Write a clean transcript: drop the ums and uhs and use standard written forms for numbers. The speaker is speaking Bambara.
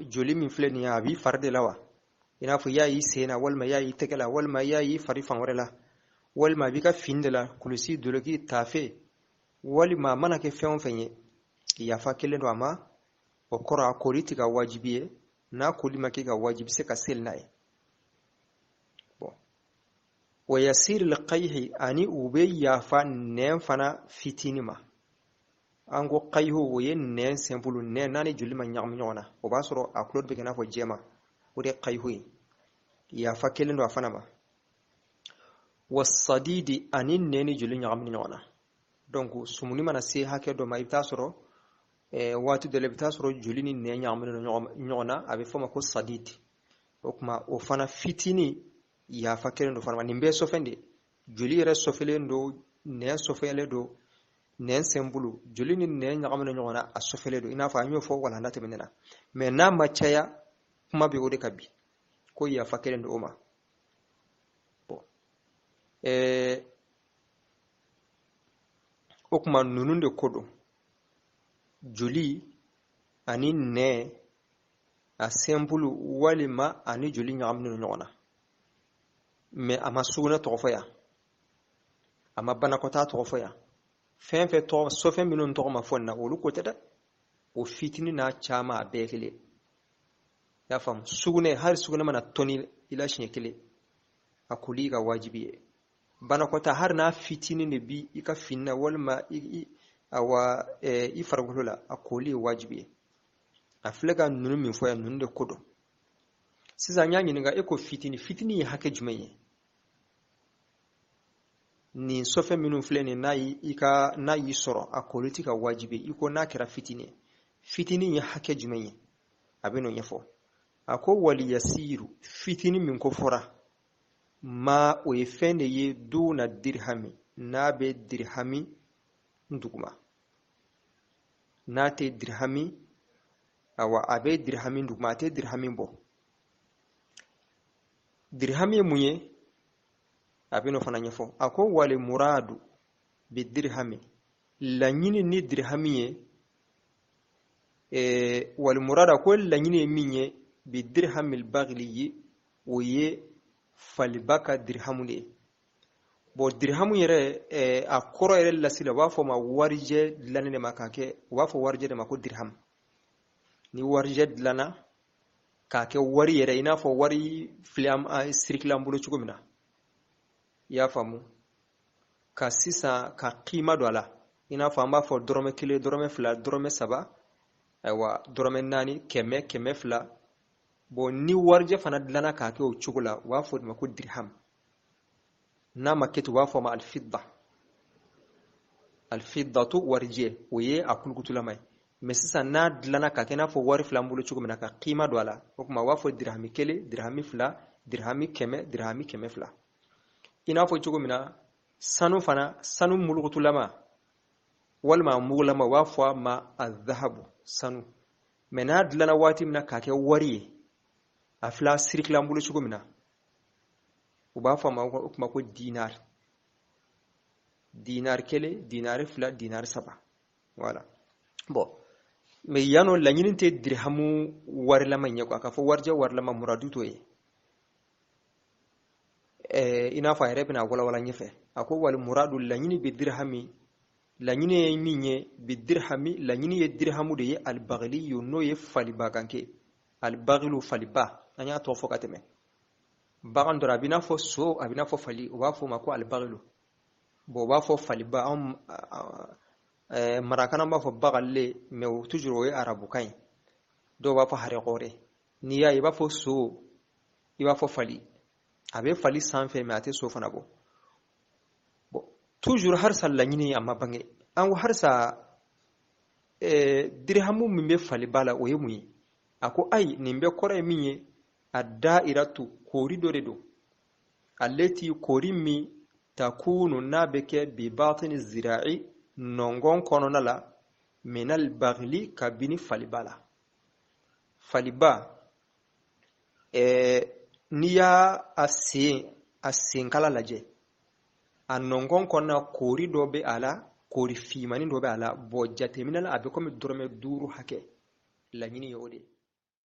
Joli min filɛ nin ye, a b'i fari de la wa? I n'a fɔ i y'a y'i sen na, walima i y'a y'i tɛgɛ la, walima i y'a y'i fari fan wɛrɛ la, walima a b'i ka fini de la, kulusi, doloki, taafe, walima a mana kɛ fɛn o fɛn ye, yafa kɛlen don a ma. O kɔrɔ, a koli t'i kan wajibi ye. N'a koli ma k'i kan wajibi, se ka seli n'a ye. Bon, wa yasiril qayhi, ani u bɛ yafa nɛn fana fitini ma. An ko qayihu, o ye nɛn simple, nɛn n'a ni joli ma ɲagami ɲɔgɔn na, o b'a sɔrɔ a couleur bɛ kɛ i n'a fɔ jɛma, o de ye qayihu ye. Yafa kɛlen don a fana ma. Wasadidi, ani nɛn ni joli ɲagamini ɲɔgɔn na. Donc sumuni mana se hakɛ dɔ ma, i bɛ taa sɔrɔ waati dɔ la, i bɛ taa sɔrɔ joli ni nɛn ɲagaminen don ɲɔgɔn na, a bɛ fɔ o ma ko sadidi. O tuma, o fana fitini, yafa kɛlen don fana ma. Nin bɛɛ sɔfɛn de, joli yɛrɛ sɔfɛlen don, nɛn sɔfɛlen don, nɛn simple, joli ni nɛn ɲagaminen ɲɔgɔn na, a sɔfɛlen don, i n'a fɔ an y'o fɔ walanda tɛmɛnen na. Mais n'a ma caya, kuma bɛ o de kan bi, ko yafa kɛlen don o ma. Bon, o tuma ninnu de ko don: joli ani nɛn a simple, walima ani joli ɲagaminen don ɲɔgɔn na. Mais a ma sugunɛ tɔgɔ fɔ yan, a ma banakɔtaa tɔgɔ fɔ yan. Fɛn fɛn tɔgɔ, sɔfɛn minnu tɔgɔ ma fɔ nin na, olu ko tɛ dɛ. O fitinin n'a caman, a bɛɛ kelen. I y'a faamu? Sugunɛ, hali sugunɛ mana tɔni i la siɲɛ kelen, a koli i ka wajibi ye. Banakɔtaa, hali n'a fitinin de bi i ka fini na, walima i awa i farikolo la, a koli ye wajibi ye. A filɛ ka ninnu min fɔ yan, ninnu de ko don. Sisan n y'a ɲininka, e ko fitinin, fitinin ye hakɛ jumɛn ye? Nin sɔfɛn minnu filɛ nin, n'a y'i ka n'a y'i sɔrɔ, a koli t'i ka wajibi, i ko n'a kɛra fitinin ye. Fitinin ye hakɛ jumɛn ye? A bɛ n'o ɲɛfɔ. A ko wali yasiru, fitinin min ko fɔra ma, o ye fɛn de ye duna dirhami, n'a bɛ dirhami duguma, n'a tɛ dirhami, awa, a bɛ dirhami duguma, a tɛ dirhami bɔ. Dirhami ye mun ye? A bɛ n'o fana ɲɛfɔ. A ko wali muradu bi dirhami, laɲini ni dirhami ye, wali muradu, a ko laɲini ye min ye, bi dirhamil bagli ye, o ye faliba ka dirhamu de ye. Bon, dirhamu yɛrɛ, a kɔrɔ yɛrɛ lasili, u b'a fɔ ma warijɛ dilannen de ma k'a kɛ, u b'a fɔ warijɛ de ma ko dirham. Ni warijɛ dilanna k'a kɛ wari yɛrɛ, i n'a fɔ wari filɛ sirikila an bolo cogo min na, i y'a faamu, ka sisan ka kiima don a la, i n'a fɔ an b'a fɔ dɔrɔmɛ kelen, dɔrɔmɛ fila, dɔrɔmɛ saba, ayiwa, dɔrɔmɛ naani, 100, 200. Bon, ni warijɛ fana dilanna k'a kɛ o cogo la, u b'a fɔ o de ma ko dirham. N'a ma kɛ ten, u b'a fɔ a ma alfidda, alfiddatu, warijɛ, o ye a kulukutulama ye. Mais sisan n'a dilanna k'a kɛ i n'a fɔ wari filɛ an bolo cogo min na, ka kiima don a la, o tuma u b'a fɔ dirhami kelen, dirhami fila, dirhami 100, dirhami 200. I n'a fɔ cogo min na, sanu fana, sanu mulukutulama walima a mugulama, u b'a fɔ a ma azahabu, sanu. Mais n'a dilanna waati min na k'a kɛ wari ye, a filɛ sirikila an bolo cogo min na, u b'a fɔ a ma o tuma ko dinar, dinar kelen, dinar fila, dinar saba, voilà. Bon, mais yan nɔ, laɲini tɛ dirhamu warilama in ye quoi, k'a fɔ warijɛ warilama, muradu t'o ye. I n'a fɔ a yɛrɛ bɛna walawala ɲɛfɛ. A ko wali muradu, laɲini bɛ dirhami, laɲini ye min ye, bi dirhami, laɲini ye dirhamu de ye, albaghliyu, n'o ye falibaganke, albaghlu, faliba, an y'a tɔgɔ fɔ ka tɛmɛ. Bagan dɔ, a b'i n'a fɔ so, a b'i n'a fɔ fali, u b'a fɔ o ma ko albaghlu. Bon, u b'a fɔ faliba, anw marakana b'a fɔ bagale, mais o toujours o ye arabukan ye. Dɔw b'a fɔ harɛkɔrɛ. N'i y'a ye, i b'a fɔ so, i b'a fɔ fali, a bɛ fali sanfɛ, mais a tɛ so fana bɔ. Bon, toujours halisa laɲini a ma bange. An ko halisa dirhamu min bɛ faliba la, o ye mun ye? A ko ayi, nin bɛɛ kɔrɔ ye min ye, a da'iratu, koori dɔ de don, allati, koori min, takunu, n'a bɛ kɛ, bi batini zira'i, nɔngɔn kɔnɔna la, minal baghli, kabini faliba la. Faliba, n'i y'a a sen, a senkala lajɛ, a nɔngɔn kɔnɔna, koori dɔ bɛ a la, koori finmani dɔ bɛ a la. Bon, jateminɛ la, a bɛ komi dɔrɔmɛ 5 hakɛ. Laɲini ye o de ye.